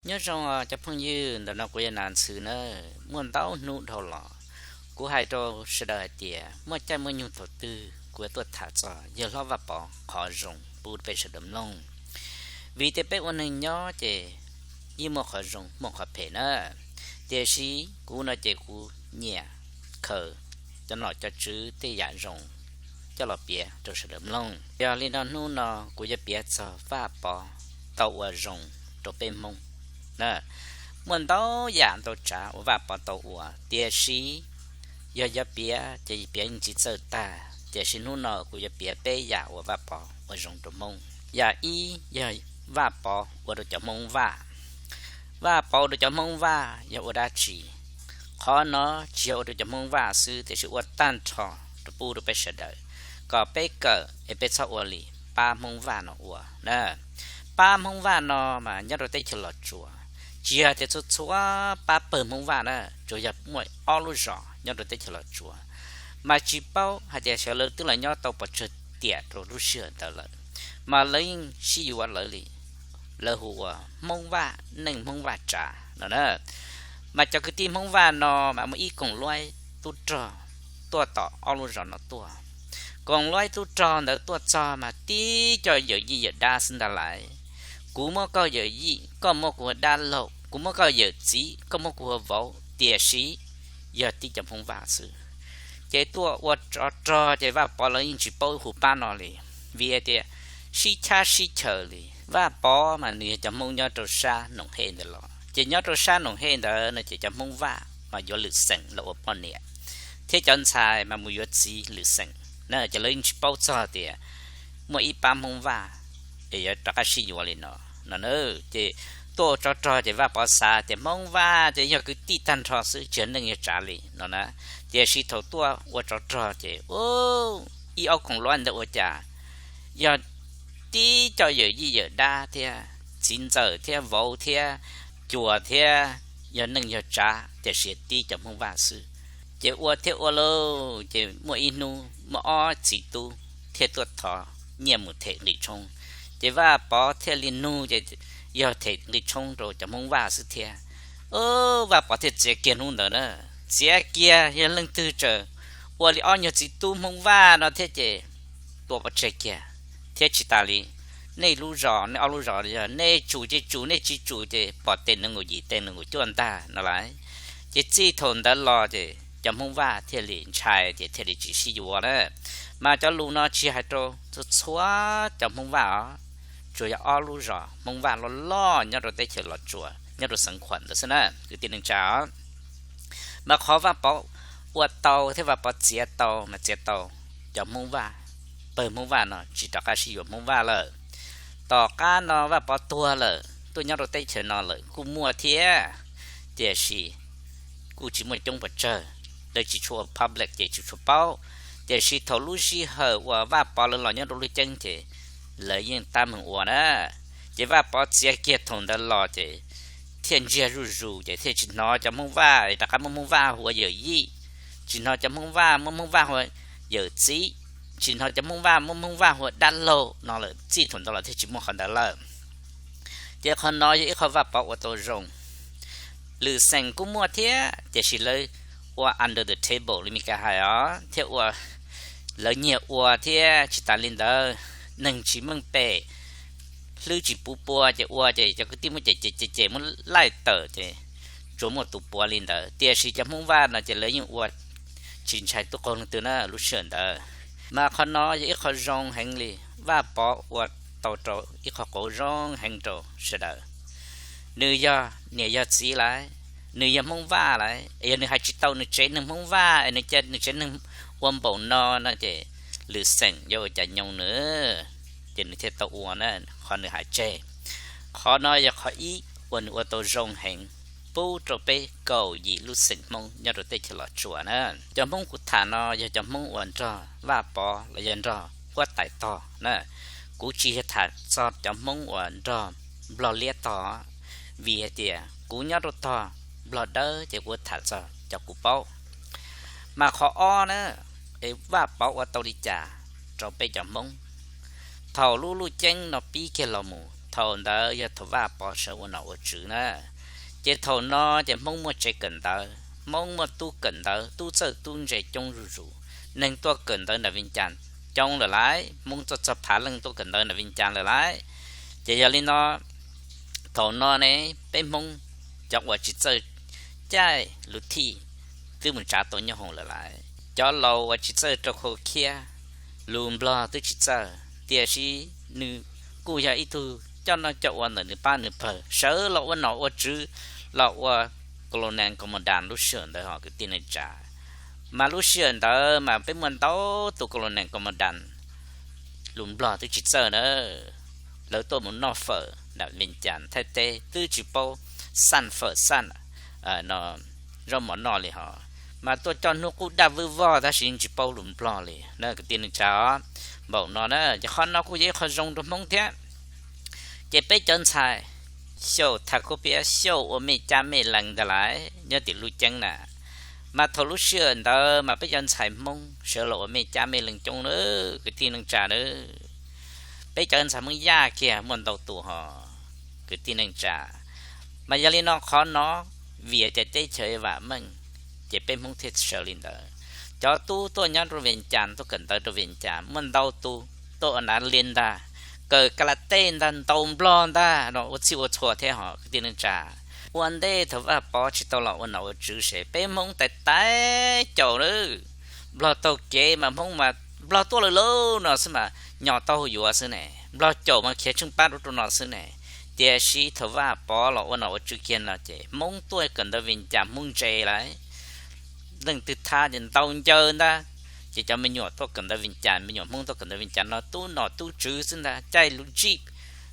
Nyob zoo os cov phooj ywg, ntawm no kuv yog Nas Ntxhw na. Muaj ntau hnub dhau los kuv hais rau sawv daws hais tias muaj caij muaj nyoog thaum twg kuv yuav tuaj tham txog yawg hlob Vaj Pov qhov zoo pub peb sawv daws mloog. Vim tias peb ua neeg nyob ces yeej muaj qhov zoo muaj qhov phem na. Tiam sis kuv no ces kuv nyiam khaws cov nom cov tswv tej yam zoo coj los piav rau sawv daws mloog. Yog li no hnub no kuv yuav piav txog Vaj Pov tau ua zoo rau peb Hmoob na. Muaj ntau yam ntau tsav uas Vaj Pov tau ua, tiam sis yog yuav piav ces piav yeej tsis txawj tag, tiam sis hnub no kuv yuav piav peb yam uas Vaj Pov ua zoo rau Hmoob. Yam ib yog Vaj Pov ua rau cov Hmoob Vaj. Vaj Pov ua rau cov Hmoob Vaj yog ua dab tsi? Qhov no tsis yog ua rau cov Hmoob Vaj xwb, tiam sis ua tag nrho rau pub rau peb sawv daws kom peb kawm es peb txhob ua li pab Hmoob Vaj no ua na. Pab Hmoob Vaj no mas nyob rau teb chaws Los Tsuas, tsis yog tias txhua txhua pab pawg Hmoob Vaj na, tsuas yog muaj ob lub zos nyob rau teb chaws Los Tsuas. Mas tsis paub hais tias xyov lawv twb los nyob tau pes tsawg tiam rau lub sij hawm ntawd lawm, mas lawv yeej sib yuav lawv li. Lawv hu ua Hmoob Vaj, neej Hmoob Vaj tsav no na. Mas cov kwv tij Hmoob Vaj no mas muaj ib koom luaib tub rog tuaj tom ob lub zos no tuaj. Koom luaib tub rog ntawd tuaj txog mas tib co yawm yij yawm dab xwb ntag lauj. Kuv muab koj yawm yij, koj muab kuv ua dab laug, kuv muab koj yawm txiv, koj muab kuv ua vauv, tiam sis yog tib cov Hmoob Vaj xwb. Ces tuaj ua tsov rog ces Vaj Pov lawv yeej tsis paub hu pab no li, vim hais tias sib chab sib chaws li. Vaj Pov mas nws yog cov Hmoob nyob rau sab Noom Hej ntawd los, ces nyob rau sab Noom Hej ntawd no ces cov Hmoob Vaj mas yuav Lwm Xeem los ua poj niam, thiab cov ntxhais mas mus yuav txiv Lwm Xeem na. Ces lawv yeej tsis paub txog tias muaj ib pab Hmoob Vaj es yuav rov qab sib yuav li no no na. Ces tuaj ua tsov rog ces Vaj Pov xav tias Hmoob Vaj ces yog kwv tij tag nrho xwb, tsis yog neej yog tsav li no na. Tiam sis thaum tuaj ua tsov rog ces ib ob koom luaib ntawd ua cas yog tib co yawm yij yawm dab thiab txiv ntxawm thiab vauv thiab cuas thiab yog neej yog tsav, tiam sis tib cov Hmoob Vaj xwb. Ces ua thiab ua lauj, ces muaj ib hnub muaj ob txiv tub thiaj tuaj thov nyiaj mus them nqi tshoob. Ces Vaj Pov thiaj li nug ces yog them nqi tshoob rau cov Hmoob Vaj xwb thiab. Vaj Pov thiaj txiav kiag hnub ntawd na, txiav kiag yog leej twg tseem ua li ob nyuag txiv tub Hmoob Vaj no thiab ces tua pov tseg kiag. Thiab tsis tas li, nej lub zos, nej ob lub zos yog nej tsum ces tsum, nej tsis tsum ces pom tes nees nkaum yim tes nees nkaum cuaj ntag no lauj. Ces txij thaum ntawd los ces cov Hmoob Vaj thiaj li ntshai ces thiaj li tsis sib yuav na. Mas cov lus no tsis hais rau txhua txhua cov Hmoob Vaj os, tsuas yog ob lub zos Hmoob Vaj loj loj nyob rau teb chaws Los Tsuas, nyob rau xeev Khuam ntawd xwb na kwv tij neej tsa os. Mas qhov Vaj Pov ua tau thiab Vaj Pov txiav tau mas txiav tau cov Hmoob Vaj, pawg Hmoob Vaj no tsis rov qab sib yuav Hmoob Vaj lawm. Tom qab no Vaj Pov tuag lawm, tuaj nyob rau teb chaws no lawm kuj muaj thiab, tiam sis kuj tsis muaj coob pes tsawg, lawv tsis tshua public ces tsis tshua paub. Tiam sis thaum lub sij hawm uas Vaj Pov lawv los nyob rau Lub Ceeb ces lawv yeej tab meeg ua na. Ces Vaj Pov txiav kiag thaum ntawd los ces thiaj ntsiag zuj zus ces thiaj tsis hnov cov Hmoob Vaj rov qab muab Hmoob Vaj hu ua yawm yij, tsis hnov cov Hmoob Vaj muab Hmoob Vaj hu ua yawm txiv, tsis hnov cov Hmoob Vaj muab Hmoob Vaj hu ua dab laug no lawm, txij thaum ntawd los thiaj tsis muaj qhov ntawd lawm. Ces qhov no yog ib qho Vaj Pov ua tau zoo. Lwm xeem kuj muaj thiab, tiam sis lawv ua under the table li Mis Kas hais os, thiab ua lawv nyiag ua thiab tsis tas li ntawd, neeg tsis meej pem, hlwb tsis puv pua ces ua ces cov kwv tij muab cem cem cem cem muab laij tawm ces tsuas muaj tus puav li ntawd. Tiam sis cov Hmoob Vaj no ces lawv yeej ua tsis ntshai tub qaug leej twg na lub sij hawm ntawd. Mas qhov no yog ib qho zoo heev li, Vaj Pov ua tau rau ib qho qauv zoo heev rau sawv daws. Nws yog niam yog txiv lawm, nws yog Hmoob Vaj lawm, yog nws hais tsis tau nws tsev neeg Hmoob Vaj es nws cia nws tsev neeg ua npaum no no ces Lwm xeem yuav ua cas nyoo nws, ces nws thiaj tau ua na qhov nws hais tseg. Qhov no yog qhov ib uas nws ua tau zoo heev pub rau peb kaum yim lub xeem Hmoob nyob rau teb chaws Los Tsuas na. Cov Hmoob kuv tham no yog cov Hmoob uas nrog Vaj Pov los yog nrog huab tais tog na. Kuv tsis yog tham txog cov Hmoob uas nrog Nplog liab tog, vim hais tias kuv nyob rau tog Nplog dawb ces kuv tham txog cov kuv paub. Mas qhov ob na, es Vaj Pov ua tau li cas rau peb cov Hmoob? Thaum lub Lub Ceeb no pib kiag los mus Thaum ntawd yog thaum Vaj Pov sawv ua nom ua tswv na. Ces thaum no ces Hmoob muaj tsev kawm ntawv, Hmoob muaj tub kawm ntawv, tub txawj tub ntse coob zuj zus, neeg tuaj kawm ntawv nram Vias Cas coob lawm lauj, Hmoob tuaj txog phav leej tuaj kawm ntawv nram Vias Cas lawm lauj. Ces yog li no, thaum no ne, peb Hmoob cov uas tsis txawj caij lus thij twb mus tsav tau nyob hoom lawm lauj. Cov laus uas tsis txawj rau khau khiab, lus Nplog twb tsis txawj, tiam sis nws kuj yog ib tug coj noj coj ua ntawm nws pab nws pawg, sawv los ua nom ua tswv, los ua colonel commandant lub sij hawm ntawd hos kwv tij neej tsa. Mas lub sij hawm ntawd mas peb muaj ntau tus colonel commandant lus Nplog twb tsis txawj na, lawv tuaj mus noj fawm nram Vias Cas Thaib teb twb tsis paub xaj fawm xaj zaub mov noj li hos, mas tuaj coj hnub qub daj vwj vog tab sis yeej tsis paub lus Nplog li na kwv tij neej tsa os. Npaum no na ces qhov no kuj yog ib qho zoo rau Hmoob thiab. Ces peb cov ntxhais xyaum thaj kub piab xyaum ua mej cab mej lees ntag lauj nyob tim Luj Ceeb na. Mas thaum lub sij hawm ntawd mas peb cov ntxhais Hmoob sawv los ua mej cab mej lees coob na kwv tij neej tsa na. Peb cov ntxhais Hmoob Yaj kiag muaj ntau tus hos kwv tij neej tsa. Mas yog li no qhov no, vim tias teb chaws vam meej, ces peb Hmoob thiaj sawv li ntawd. Cov tub tuaj nyob rau Vias Cas, tuaj kawm ntawv rau Vias Cas muaj ntau tus tuaj ua nav li ntag, kawm ka la tej ntag, ntaus Nplog ntag no ua txhij ua txhua thiab hos kwv tij neej tsa. Ua ntej thaum Vaj Pov tsis tau los ua nom ua tswv ces peb Hmoob tais tais caum na. Nplog taug kev mas Hmoob mas Nplog tuaj lawm lauj no xwb mas nyom taub hau yuav xwb ne, Nplog caum mas khiav tsheej pab rau rau no xwb ne. Tiam sis thaum Vaj Pov los ua nom ua tswv kiag no ces Hmoob tuaj kawm ntawv Vias Cas Hmoob ntse lauj. Leej twg thab ces ntaus ncaws ntag. Ces cov me nyuam tuaj kawm ntawv Vias Cas, me nyuam Hmoob tuaj kawm ntawv Vias Cas no tub nom tub tswv xwb ntag, caij lub jeep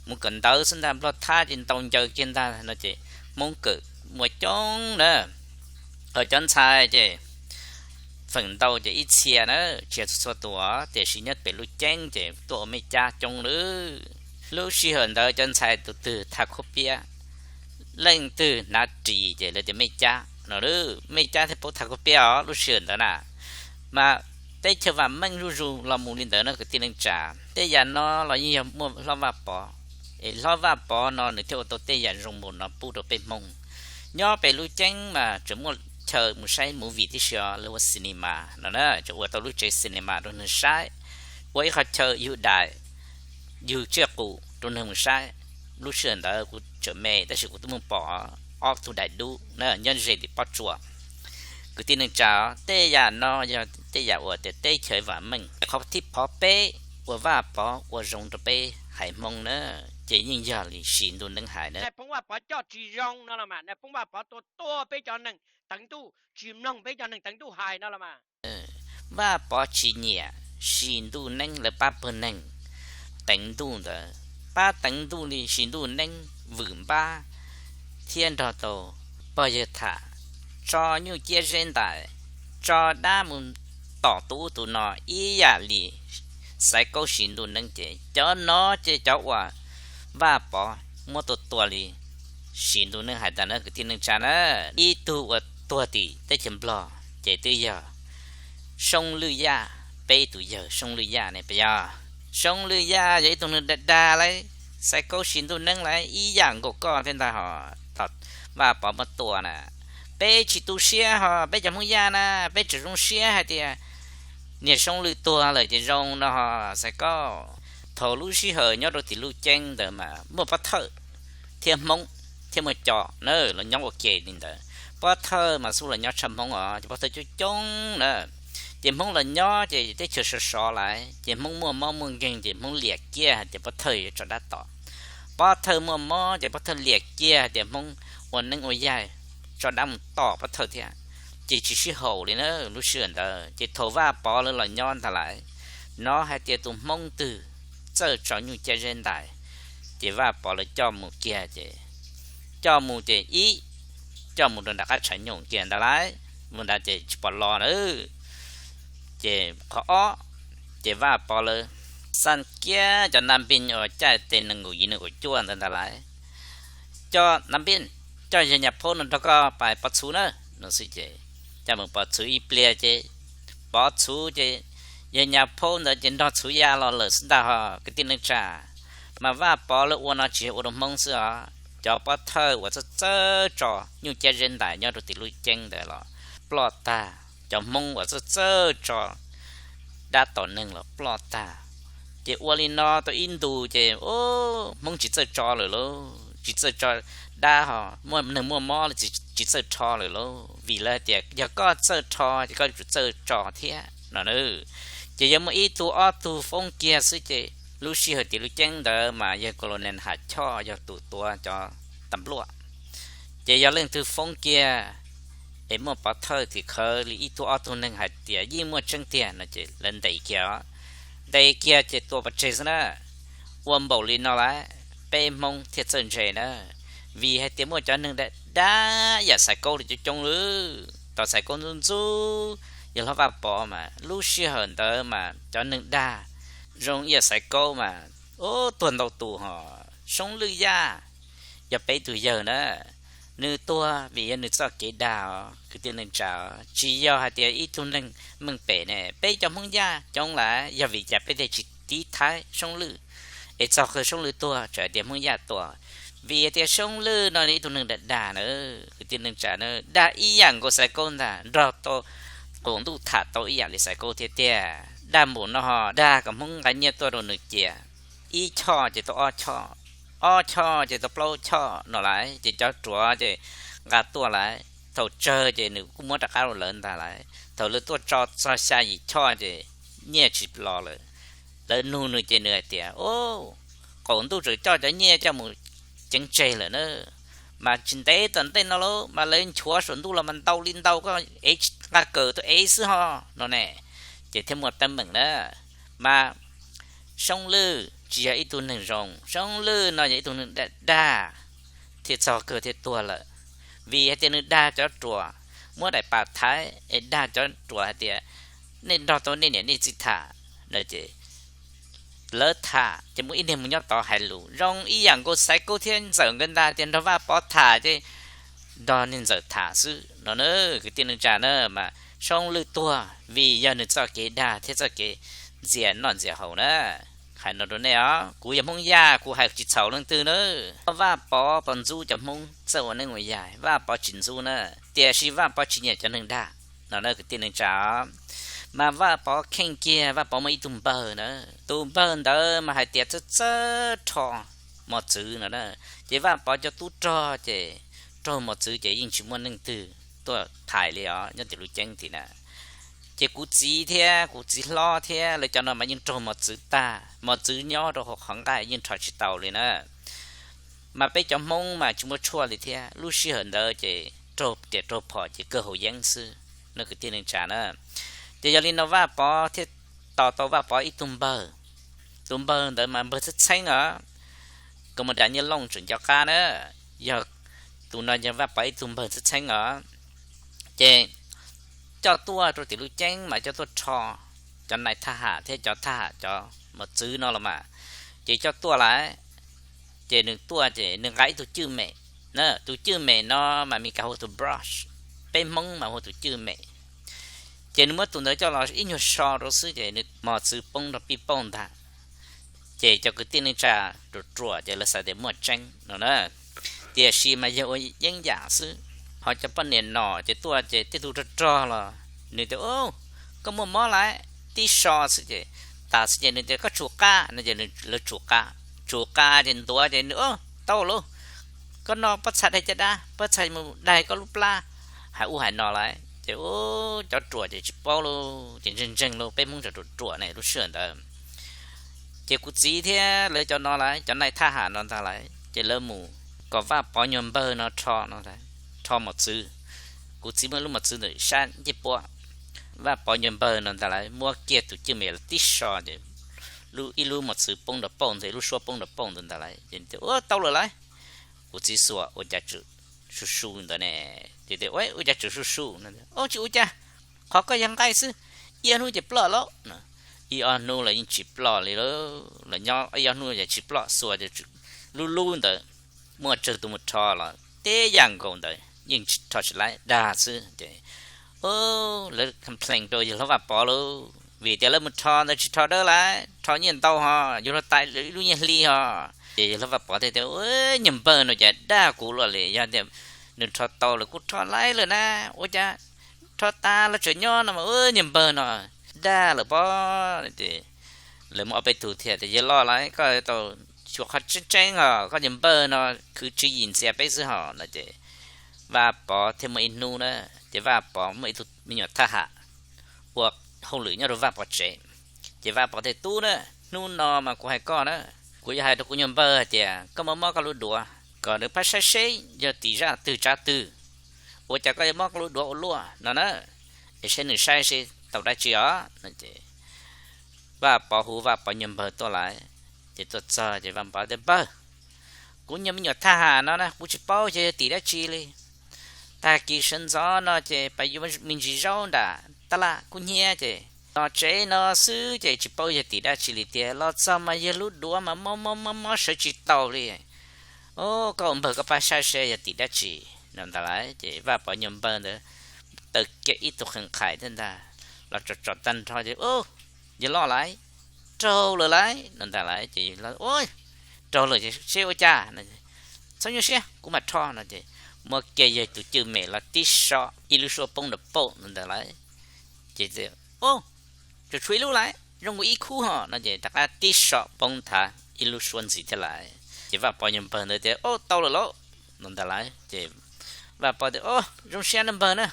mus kawm ntawv xwb ntag, Nplog thab ces ntaus ncaws kiag ntag no ces Hmoob kawm muaj coob na. Ho cov ntxhais ces feem ntau ces ib txhia na, tsis yog txhua txhua tus, tiam sis nyob pem Luj Ceeb ces tuaj ua mej cab coob lawm. Lub sij hawm ntawd cov ntxhais tus twg thaj khuab piab, leej twg hnav ris ces lawv tias mej cab no, mej cab thiaj paub thaj khuab piab os lub sij hawm ntawd na. Mas teb chaws vam meej zuj zus los mus li ntawd no kwv tij neej tsa. Tej yam no los yeej yog muaj hlob Vaj Pov, es hlob Vaj Pov no nws thiaj ua tau tej yam zoo npaum no pub rau peb Hmoob. Nyob pem Luj Ceeb mas tseem muaj chaw mus saib movie tib si os, lawv ua cinema no na, tseem ua tau lub tsev cinema rau neeg saib, ua ib qhov chaw yug daim, yug tsiaj qus rau neeg mus saib. Lub sij hawm ntawd kuv tseem me tab sis kuv twb mus pom ob tug daim dub na nyob ze tim pob tsuas. Kwv tij neej tsa, tej yam no yog tej yam uas tias teb chaws vam meej. Qhov thib phov peb uas Vaj Pov ua zoo rau peb haiv Hmoob na, ces yeej yog li Sis Ntuj Neeb hais na. Nais phoo Vaj Pov coj tsis zoo no los mas, nais phoo Vaj Pov tua tua peb cov neeg teev ntuj, tsis mloog peb cov neeg teev ntuj hais no los mas. Vaj Pov tsis nyiam Sis Ntuj Neeb lawv pab pawg neeg teev ntuj ntawd, pab teev ntuj li Sis Ntuj Neeb vwm npab thiab nrog tau pog yawg tham, tso nyuj ciab zeb ntais, tso dab mus tom tus ub tus no ib yam li Xaiv Kaub Sis Ntuj Neeb ces cov no ces cov uas Vaj Pov muab tua tua li Sis Ntuj Neeb hais tas na kwv tij neej tsa na. Ib tug uas tuag tim teb chaws Nplog ces twb yog Soob Lwj Yaj, peb tus yawg Soob Lwj Yaj ne puas yog? Soob Lwj Yaj yog ib tug neeg dag dag lauj, Xaiv Kaub Sis Ntuj Neeb lauj ib yam nkaus koj thiab ntag hos. Thaum Vaj Pov muab tua na, peb tsis tu siab hos peb cov Hmoob Yaj na, peb tseem zoo siab hais tias niag Soob Lwj tuag lawm ces zoo no hos Xaiv Kaub. Thaum lub sij hawm nyob rau tim Luj Ceeb ntawd mas muaj Pob Thawj thiab Hmoob thiab muaj Co na los nyob ua ke li ntawd. Pob Thawj mas xub los nyob tshaj Hmoob os, ces Pob Thawj coob coob na. Ces Hmoob los nyob ces teb chaws sov sov lawm ces Hmoob muaj mob muaj nkeeg ces Hmoob liam kiag hais tias Pob Thawj yuav tso dab tom. Pob Thawj muaj mob ces Pob Thawj liam kiag hais tias Hmoob ua neeb ua yaig tso dab mus tom Pob Thawj thiab. Ces tsis sib haum li na lub sij hawm ntawd. Ces thaum Vaj Pov lawv los nyob ntag lawm, hnov hais tias tus Hmoob twg txawj tso nyuj ciab zeb ntais, ces Vaj Pov lawv coj mus kiag ces, coj mus ces ib, coj mus rau nram qab tshav nyoog kiag ntag lauj, mus ntawd ces tsis pom los na. Ces qhov ob, ces Vaj Pov lawv xaj kiag cov nab npij uas caij tes nees nkaum yim nees nkaum cuaj ntawd ntag lauj, coj nab npij, coj yawg Nyaj Phaub no nrog koj pais pov txhuv na no xwb ces coj mus pov txhuv ib pliag ces, pov txhuv ces yawg Nyaj Phaub ntawd ces nrog txhuv ya los lawm xwb ntag hos kwv tij neej tsa. Mas Vaj Pov lawv ua no tsis yog ua rau Hmoob xwb os, cov pov thawj uas txawj txawj tso nyuj ciab zeb ntais nyob rau tim lub ceeb ntawd los ploj tag. Cov Hmoob uas txawj txawj tso dab tom neeg los ploj tag. Ces ua li no tau ib ntus ces Hmoob tsis txawj tso lawm lauj, tsis txawj tso dab ho, muaj neeg muaj mob los tsis txawj rho lawm lauj, vim lawv hais tias yog koj txawj rho ces koj yuav tsum txawj tso thiab no na. Ces yog muaj ib tug ob tug foob kiag xwb ces lub sij hawm tim lub ceeb ntawd mas yawg Colonel Ham Choj yog tus tuav cov tas npluaj. Ces yog leej twg foob kiag es muaj pov thawj tim khawv li ib tug ob tug neeg hais tias yeej muaj tseeb tiag no ces lawv ntes kiag os. Ntes kiag ces tua pov tseg xwb na. Ua npaum li no lawm peb Hmoob thiaj txawj ntse na, vim hais tias muaj cov neeg dag dag ib yam Xaiv Kaub li coob coob lawm. Thaum Xaiv Kaub ntxub ntxub yawg hlob Vaj Pov mas lub sij hawm ntawd mas cov neeg dag zoo ib yam Xaiv Kaub mas tuag ntau tus ho. Soob Lwj Yaj yog peb tug yawg na, nws tuag vim yog nws txoj kev dag os kwv tij neej tsa. Tsis yog hais tias ib tug neeg meej pem ne, peb cov Hmoob Yaj coob lawm, yog vim cas peb thiaj tsis tiv thaiv Soob Lwj? Es txog qhov Soob Lwj tuag txawm hais tias Hmoob Yaj tua, vim hais tias Soob Lwj no ib tug neeg dag dag na, kwv tij neej tsa na, dag ib yam nkaus Xaiv Kaub ntag, nrog tau qaum ntuj tham tau ib yam li Xaiv Kaub thiab tiag. Dag npaum no ho dag kom Hmoob nqa nyiaj tuaj rau nws cia, ib choj ces tau ob choj, ob choj ces tau plaub choj no lawm, ces cov ruam ces nqa tuaj lawm, thaum tsawg ces nws kuj muab rov qab rau lawv ntag lawm. Thaum lawv tuaj tso txog xya yim choj ces nyiaj tsis los lawm. Lawv nug nws ces nws hais tias, o, qaum ntuj tseem coj cov nyiaj coj mus ceev tseg lawm na, mas tsis ntev tom ntej no lauj mas lawv nchuav saum ntuj los mas ntau li ntau, koj ev nqa kawm tuaj ev xwb ho no ne. Ces thiaj muaj teeb meem na. Mas Soob Lwj tsis yog ib tug neeg zoo, Soob Lwj no yog ib tug neeg dag dag thiaj txog kawg thiaj tuag lawm, vim hais tias nws dag cov ruam, muab daim pam thaiv es dag cov ruam hais tias nej nrog tau nej niam nej txiv tham no ces lawv tham ces muaj ib niag mus nyob tod hais lus zoo ib yam nkaus Xaiv Kaub thiab Ntxawm nkawd ntag tias nrog Vaj Pov tham ces nrog niag Ntxawm tham xwb no na. Kwv tij neej tsa na, mas Soob Lwj tuag vim yog nws txoj kev dag thiab txoj kev ntxias noj ntxias haus na. Hais no rau nej os, kuv yog Hmoob Yaj kuv hais tsis txhaum leej twg na. Vaj Pov puas ntxub cov Hmoob txawj ua neeb ua yaig? Vaj Pov tsis ntxub na, tiam sis Vaj Pov tsis nyiam cov neeg dag no na kwv tij neej tsa. Mas Vaj Pov kheej kiag Vaj Pov muaj ib tug npawg na, tus npawg ntawd mas hais tias txawj txawj rho mos txwv no na. Ces Vaj Pov cov tub rog ces raug mos txwv ces yeej tsis muaj leej twg tuaj thaiv li os nyob tim lub ceeb tim na. Ces kuv txiv thiab kuv txiv hlob thiab lawv cov no mas yeej raug mos txwv tag, mos txwv nyob rau hauv qhov nqaij yeej rho tsis tau li na. Mas peb cov Hmoob mas tsis muaj tshuaj li thiab, lub sij hawm ntawd ces raug riam raug phom ces kawg haus yeeb xwb no kwv tij neej tsa na. Ces yog li no Vaj Pov thiaj tos tau Vaj Pov ib tug npawg. Tus npawg ntawd mas npawg txheeb txheeb os, kos mus das nyiaj looj tseem nco qab na. Yog tus no yog Vaj Pov ib tug npawg txheeb txheeb os. Ces coj tuaj rau tim lub ceeb mas coj tuaj rho cov nais thaj ham thiab cov thaj ham cov mos txwv no los mas, ces coj tuaj lawm. Ces nws tuaj ces nws nqa ib tug cwj mem na, tus cwj mem no mas Mes Kas hu ua tus brush, peb Hmoob mas hu ua tus cwj mem. Ces nws muab tus ntawd coj los ib nyuag so rau xwb ces nws mos txwv poob rau pij pauj ntag. Ces cov kwv tij neej tsa ruam ruam ces lawv xav tias muaj tseeb no na, tiam sis mas yog ua yeeb yam xwb. Ho cov poj niam nom ces tuaj ces tej tug rog rog los nws tias, o, koj muaj mob lawm, tib so xwb ces tas xwb ces nws tias koj tsum qab no ces lawv tsum qab. Tsum qab ces ntuav ces nws, o, tau lauj, koj no pob txha daig caj dab, pob txha mus daig koj lub plab, hais ub hais no lawm ces cov ruam ces tsis paub lauj, ces ntseeg ntseeg lauj, peb Hmoob tseem ruam ruam ne lub sij hawm ntawd. Ces kuv txiv thiab lawv cov no lawm, cov nais thaj ham no ntag lawm ces lawv mus kom Vaj Pov nyuag npawg no rho no, rho mos txwv. Kuv txiv muaj lub mos txwv ntawm sab ncej puab, Vaj Pov nyuag npawg no ntag lawm muab kiag tus cwj mem los tib so ces ib lub mos txwv poob nrov pauj ntag, ib lub suab poob nrov pauj ntawd ntag lawm ces tias ua tau lawm lauj. Kuv txiv xuas ua cas tseem su su ntawd ne, ces tias ua cas tseem su su, o tsis ua cas, qhov koj yog nqaij xwb, ib ob hnub ces ploj lauj. Ib ob hnub los yeej tsis ploj li lauj, los nyob ib ob hnub ces tsis ploj, xuas lub lub ntawd, muaj tsawg tus mus rho los tib yam nkaus ntawd yeej rho tsis laib, dag xwb ces lawv complain rau yawg hlob Vaj Pov lauj. Vim tias lawv mus rho ntawd tsis rho dawb lawm, rho nyiaj ntau ho, yuav luag tas ib lub nyiaj hli ho. Ces yawg hlob Vaj Pov thiaj tias, Nyuag npawg no cas dag kuv luaj li, yog tias nws rho tau lawm kuj rho laib lawm na, ua cas rho tas los tseem nyob no mas, nyuag npawg no dag lawm pob. Ces lawv muaj ob peb tug thiaj tias, Yawg loj lawm, koj tau xyuas qhov tseeb tseeb os, koj nyuag npawg no khwv tswv yim ntxias peb xwb hos no. Ces Vaj Pov thiaj muaj ib hnub na, ces Vaj Pov muaj ib tug me nyuam thaj ham ua hauj lwm nyob rau Vaj Pov tsev. Ces Vaj Pov tias, Tub na, hnub no mas kuv hais koj na, kuv yuav hais rau kuv nyuag npawg hais tias koj muab mob koj lub duav, kom nws pab saib seb yog tim zaj twg tsav twg, ua cas koj yuav mob koj lub duav ua luaj no na, es seb nws saib seb tau dab tsi os. Vaj Pov hu Vaj Pov nyuag npawg tuaj lawm. Ces tuaj txog ces Vaj Pov tias, Npawg, kuv nyuag me nyuam thaj ham no na kuv tsis paub yog tim dab tsi li. Tag kis sawv ntxov no ces pab yuav me ntsis zaub nram tab laj kub hnyiab ces los tsev no xwb ces tsis paub yog tim dab tsi li tiag, los txog mas yog lub duav mas mob mob mob mob sawv tsis tau li. Koj ua npawg koj pab saib seb yog tim dab tsi no ntag lauj. Ces Vaj Pov nyuag npawg ntawd taw kiag ib tug qhee qhais thiab ntag, los tsom tsom tag nrho ces, Yawg loj lawm, raug lawm lauj no ntag lauj. Ces, Raug lawm ces seb ua cas, txhob nyuaj siab kuv mam rho no. Ces muab kiag yawg tus cwj mem los tib so ib lub suab poob nram paum no ntag lauj. Ces, Tsuas tshuav ib lub lawm, zoo nkaus ib khub ho no. Ces rov qab tib so poob nthav ib lub suab ntxiv thiab lawm. Ces Vaj Pov nyuag npawg ntawd tias, Au, tau lawm lauj no ntag lauj. Ces Vaj Pov tias, Au, zoo siab na npawg na,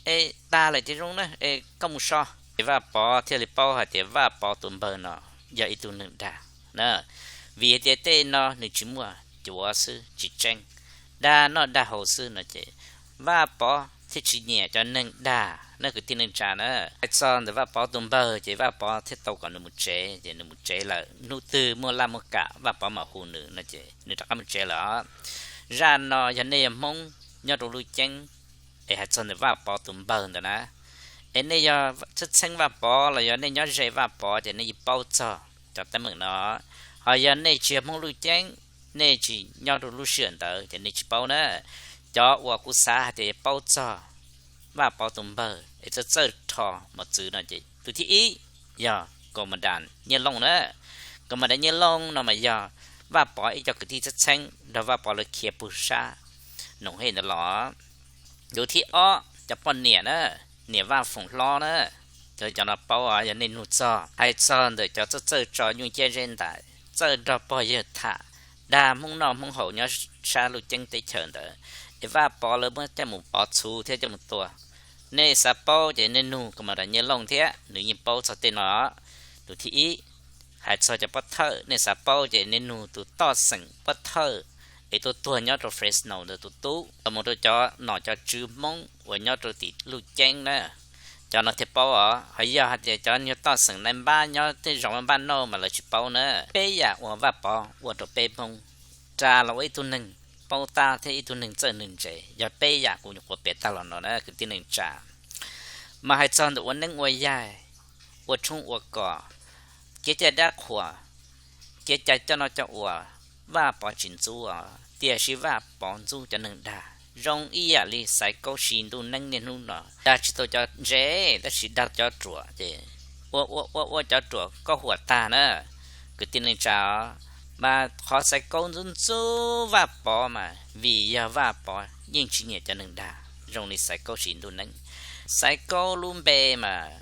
es tag lawm ces zoo na, es koj mus so. Ces Vaj Pov thiaj li paub hais tias Vaj Pov tus npawg no yog ib tug neeg dag na, vim hais tias tej no nws tsis muaj cuav xwb tsis tseeb, dag noj dag haus xwb no. Ces Vaj Pov thiaj tsis nyiam cov neeg dag na kwv tij neej tsa na. Hais txog ntawm Vaj Pov tus npawg ces Vaj Pov thiaj tau kom nws mus tsev, ces nws mus tsev lawm, hnub twg muaj laj muaj kam Vaj Pov mam hu nws no ces nws rov qab mus tsev lawm os. Zaj no yog nej yog Hmoob nyob rau Luj Ceeb, es hais txog ntawm Vaj Pov tus npawg ntawd na, es nej yog txheeb txheeb Vaj Pov los yog nej nyob ze Vaj Pov ces nej yeej paub txog cov teeb meem no. Ho yog nej tsis yog Hmoob Luj Ceeb, nej tsis nyob rau lub sij hawm ntawd ces nej tsis paub na. Cov uas kuv xav hais tias yuav paub txog Vaj Pov tus npawg es txawj txawj rho mos txwv no ces tus thib ib yog Kaus Mas Das Nyiaj Looj na. Kaus Mas Das Nyiaj Looj no mas yog Vaj Pov ib co kwv tij txheeb txheeb nrog Vaj Pov lawv khiav pug sab Noom Hej ntawd los. Tus thib ob cov poj niam na, niam Vaj Foom Hlob na, cov no paub yog nej nug txog, hais txog ntawm cov txawj txawj tso nyuj ciab zeb ntais, txawj nrog pog yawg tham, dag Hmoob noj Hmoob haus nyob sab Luj Ceeb teb chaws ntawd, es Vaj Pov lawv muab coj mus pov txhuv thiab coj mus tua. Nej xav paub ces nej nug Kaus Mas Das Nyiaj Looj thiab nws yeej paub txog tej no. Tus thib ib, hais txog cov pov thawj, nej xav paub ces nej nug tus toj xeem pov thawj es tuaj tuag nyob rau Fresno ntawd tus tub, los mus rau cov nom cov tswv Hmoob uas nyob rau tim Luj Ceeb na, cov no thiaj paub os. Ho yog hais tias cov nyuag toj xeem nai npab nyob tej zos npaj noj mas lawv tsis paub na. Peb yam uas Vaj Pov ua rau peb Hmoob, ras los ua ib tug neeg paub tab thiab ib tug neeg txawj neeg ntse, yog peb yam kuv nyuam qhuav piav tag los no na kwv tij neej tsa. Mas hais txog ntawm ua neeb ua yaig, ua tshoob ua kos, kev cai dab qhuas, kev cai coj noj coj ua, Vaj Pov tsis ntxub os, tiam sis Vaj Pov ntxub cov neeg dag. Zoo ib yam li Xaiv Kaub Siv Ntuj Neeb niaj hnub no dag tsis tau cov ntse, tab sis dag cov ruam ces ua ua ua ua cov ruam kaub huam tag na. Kwv tij neej tsa os, mas qhov Xaiv Kaub ntxub ntxub Vaj Pov mas vim yog Vaj Pov yeej tsis nyiam cov neeg dag zoo li Xaiv Kaub Siv Ntuj Neeb. Xaiv Kaub lub npe mas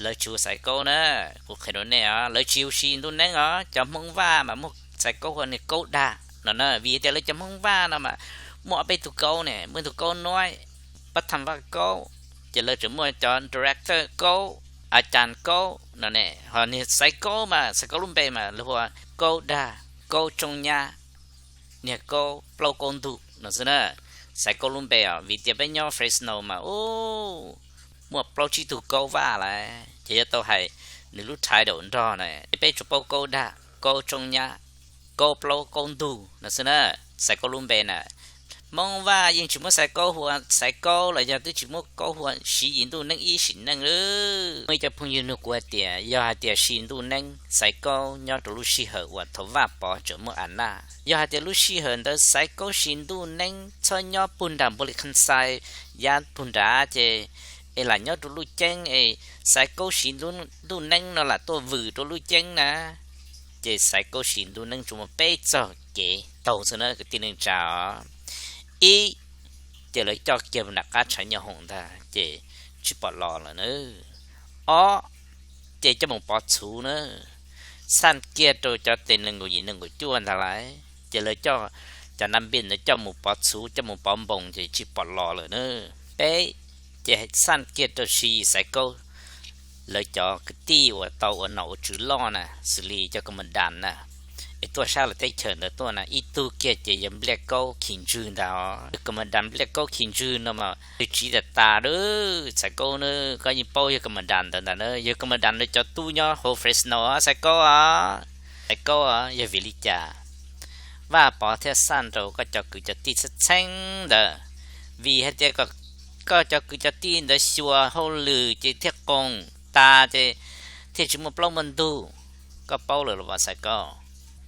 lawv tsis hu Xaiv Kaub na, kuv qhia rau nej os, lawv tsis hu Siv Ntuj Neeb os. Cov Hmoob Vaj mas muaj Xaiv Kaub hu niag Kaub Dag no na, vim tias lawv cov Hmoob Vaj no mas muaj ob peb tug Kaub ne, muaj ib tug Kaub Nuaib, Pab Tham Vaj Kaub, ces lawv tseem muaj cov director Kaub, a cas Kaub no ne. Ho niag Xaiv Kaub mas Xaiv Kaub lub npe mas lawv hu ua Kaub Dag, Kaub Tsoob Nyab, niag Kaub plaub Kaub ntug no xwb na. Xaiv Kaub lub npe os, vim tias peb nyob Fresno mas u muaj plaub tsib tug Kaub Vaj lawm, ces yuav tau hais nws lub title nrog na, ces peb tsuas paub Kaub Dag, Kaub Tsoob Nyab, Kaub plaub Kaub ntug no xwb na. Xaiv Kaub lub npe na, Hmoob Vaj yeej tsis muab Xaiv Kaub hu ua Xaiv Kaub los yog twb tsis muab Kaub hu ua Siv Yis Ntuj Neeb ib sim neej lawm. Muaj ib co phooj ywg nug kuv hais tias yog hais tias Siv Ntuj Neeb Xaiv Kaub nyob rau lub sij hawm uas thaum Vaj Pov tseem muaj a naj, yog hais tias lub sij hawm ntawd Xaiv Kaub Siv Ntuj Neeb txhob nyob pug nram Npua Lis Khas Xais, yav pug nrad ces es lam nyob rau lub ceeb es Xaiv Kaub siv ntuj neeb no lam tuaj vwm rau lub ceeb na. Ces Xaiv Kaub siv ntuj neeb tsuas muaj peb txoj kev taug xwb na kwv tij neej tsa. Ib, ces lawv coj kiag nram qab tshav nyooj hoom ntag ces tsis pom los lawm na. Ob, ces coj mus pov txhuv na, xaj kiag rau cov tes nees nkaum yim nees nkaum cuaj ntag lauj, ces lawv coj cov nab npij ntawd coj mus pov txhuv coj mus pov npoos ces tsis pom los lawm na. Peb, ces xaj kiag rau Siv Yis Xaiv Kaub lawv cov kwv tij uas tau ua nom ua tswv loj na, xws li cov Kaum Mas Das na, es tuaj sab lawv teb chaws ntawd tuaj na, ib tug kiag ces yog Npliaj Kaub Khis Ntswg ntag os. Kaum Mas Das Npliaj Kaub Khis Ntswg no mas nws tsiv tas tas lawm. Xaiv Kaub na, koj yeej paub yog Kaum Mas Das ntawd ntag na, yog Kaum Mas Das ntawd cov tub nyob hauv Fresno Xaiv Kaub os. Xaiv Kaub os, yog vim li cas Vaj Pov thiaj xaj rau koj cov kwv cov tij txheeb txheeb ntawd? Vim hais tias koj cov kwv cov tij ntawd xyuas hauj lwm ces thiaj qoom tas ces thiaj tsis muaj plaub muaj ntug. Koj paub lawm los Xaiv Kaub?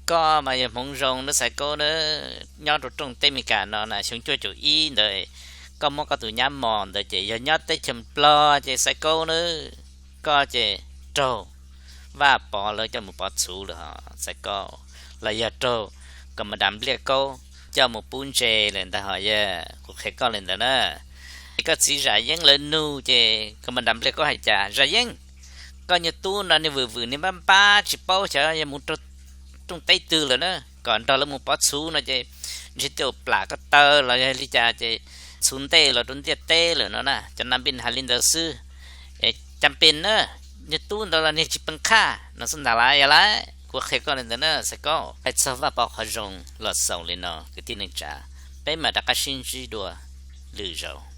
Koj mas yog hmoov zoo na Xaiv Kaub na, nyob rau rooj teb Amelikas no na xyoo cuaj caum ib ntawd, koj muab koj tus nyab mos ntawd ces yog nyob teb chaws Nplog ces Xaiv Kaub na, koj ces raug Vaj Pov lawv coj mus pov txhuv lawm hos Xaiv Kaub, los yog raug Kaum Mas Das Npliaj Kaub coj mus pub ntse lawm ntag hos yog. Kuv qhia koj li ntawd na, es koj txiv Zam Yeeb lawv nug ces Kaum Mas Das Npliaj Kaub hais cas? Zam Yeeb, koj niag tub no niag vwm vwm niag npab npab tsis paub xyov yog mus rau rooj teb twg lawm na, kom nrog lawv mus pov txhuv no ces ntshe twb plam ko taw los yog li cas ces txhuv ntej los rau ntiaj teb lawm no na. Cov nab npij hais li ntawd xwb. Es cas pes na, niag tub ntawd los niag tsis pees qhaj no xwb ntag lauj. Yog lauj, kuv qhia koj li ntawd na Xaiv Kaub. Hais txog Vaj Pov qhov zoo los xaus li no kwv tij neej tsa, peb mam rov qab sib ntsib dua lwm zaus.